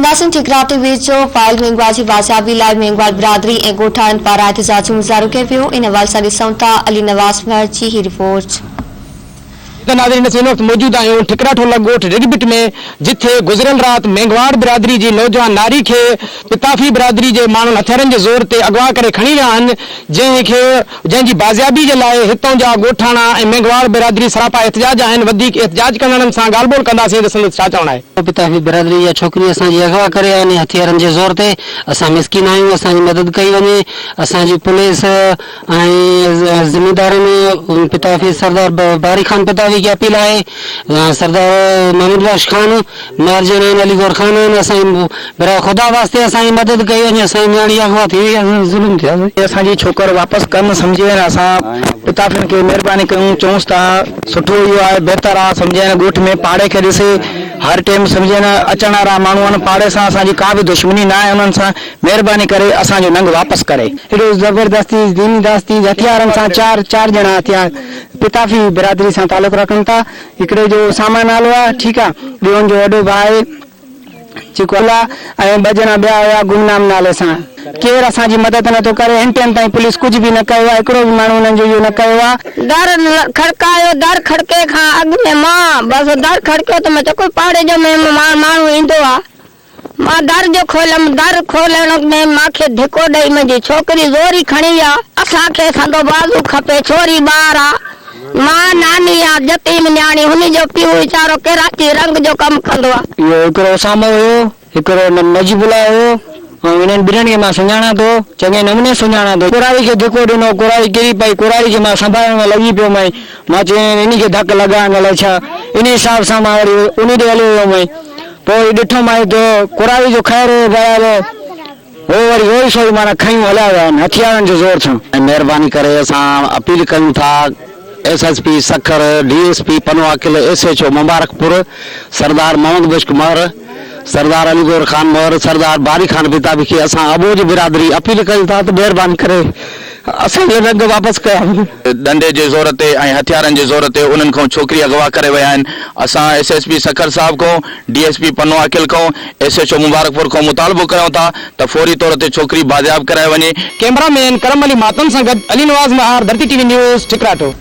ناظرين ٺڪراٺي ويجهو فائل مينگهواڙ جي بازيابي لاء مينگهواڙ برادري ۽ ڳوٺاڻن پاران احتجاجي مظاهرو ڪيو ويو ان حوالي سان ڏسون ٿا علي نواز مهر جي هي رپورٽ. ته ناظرين اسين هن وقت موجود آهيون ٺڪراٺو لڳ ڳوٺ ڊگبٽ ۾ جٿي گذريل رات مينگهواڙ برادري جي نوجوان ناري کي پتافي برادري جي ماڻهن هٿيارن جي زور تي اغوا ڪري کڻي ويا آهن جنهن کي جنهن جي بازيابي جي لاء هتان جا ڳوٺاڻا ۽ مينگهواڙ برادري سراپا احتجاج آهن، وڌيڪ احتجاج ڪندڙن سان ڳالهه ٻولهه ڪنداسين ته سندس ڇا چوڻ آهي. پتافي برادري جا ڇوڪري اسان جي اغوا ڪري آيا آهن هٿيارن جي زور تي، اسان مسڪين آهيون اسان جي مدد ڪئي وڃي، اسان جي پوليس ۽ ذميدارن پتافي سردار باري خان پتافي کي اپيل آهي سردار محمد بخش خان مارجن آهن علي گور خان آهن اسان جي براء خدا واسطي اسان جي مدد ڪئي وڃي اسان جي نياڻي اغوا ٿي وئي اسان ظلم ٿيو آهي. اسان جي ڇوڪر واپس ڪن سمجهي ويا اسان پتافين کي مهرباني ڪيون چئونس ته سٺو اهو آهي بهتر آهي سمجهي ويا ڳوٺ ۾ پاڙي کي ڏسي هر ٽيم سمجهي ويا اچڻ وارا ماڻهو آهن پاڙي سان اسان جي ڪا به دشمني نه آهي انهن سان مهرباني ڪري اسان جو ننگ واپس ڪري. ايڏو زبردستي ديني داستي هٿيارن سان چار چار ڄڻا هٿيار پتافي برادري سان تعلق رکن ٿا هڪڙي جو اسامه نالو آ ٺيڪ آ ٻيو ان جو وڏو ڀاء آهي جيڪو الله ۽ ٻه ڄڻا ٻيا هيا گمنام نالي سان ڪير اسان جي مدد نه ٿو ڪري هن ٽيم تائين پوليس ڪجهه به نه ڪيو آ هڪڙو به ماڻهو انهن جو اهو نه ڪيو آ. در کڙڪايو در کڙڪي کان اڳ ۾ مان بس در کڙڪيو ته مان چيو ڪوئي پاڙي جو مهمان ماڻهو ايندو آ مان در جو کوليم، در کولڻ ۾ مان کي ڌڪو ڏئي منهنجي ڇوڪري زوري کڻي ويا. اسان کي سندو بازو کپي، ڇوري ٻار آ، مان ناني آ، يتيم نياڻي، هن جو پيء ويچارو ڪراچي رنگ جو ڪم ڪندو آ. اهو هڪڙو اسامو هيو، هڪڙو نجيب الله هيو ۽ انهن ٻنهين کي مان سڃاڻان ٿو، چڱي نموني سڃاڻان ٿو. ڪراڙي کي ڌڪو ڏنو، ڪراڙي ڪري پئي، ڪراڙي کي مان سنڀالڻ ۾ لڳي پيو مئي، مان چيو انهي کي ڌڪ لڳا آهن الائي ڇا، انهي حساب سان مان وري انهي ڏي هليو ويو مئي. پوء وري ڏٺومانء ته ڪراڙي جو خير هو، بهرحال هو وري روئي سوئي معنيٰ کنيون هليا ويا آهن هٿيارن جي زور سان. ۽ مهرباني ڪري اسان اپيل ڪيون ٿا S S P Sukkur, D S P Pano Aqil, S H O Mubarakpur, Sardar Muhammad Bakhsh Mahar, Sardar Ali Gohar Khan Mahar, Sardar Bari Khan Pitafi کي اسان اٻوجهه برادري اپيل ڪيون ٿا ته مهرباني ڪري اسان جو رنگ واپس ڪيا وڃي. ڏنڊي جي زور تي ۽ هٿيارن جي زور تي انهن کان ڇوڪري اغوا ڪري ويا آهن. اسان ايس ايس پي سکر صاحب کان، ڊي ايس پي پنوعاقل کان، ايس ايڇ او مبارڪپور کان مطالبو ڪريون ٿا ته فوري طور تي ڇوڪري بازياب ڪرائي وڃي. ڪئميرا مين ڪرم علي ماتم سان گڏ Ali Nawaz Mahar, Dharti T V news, Thakratho.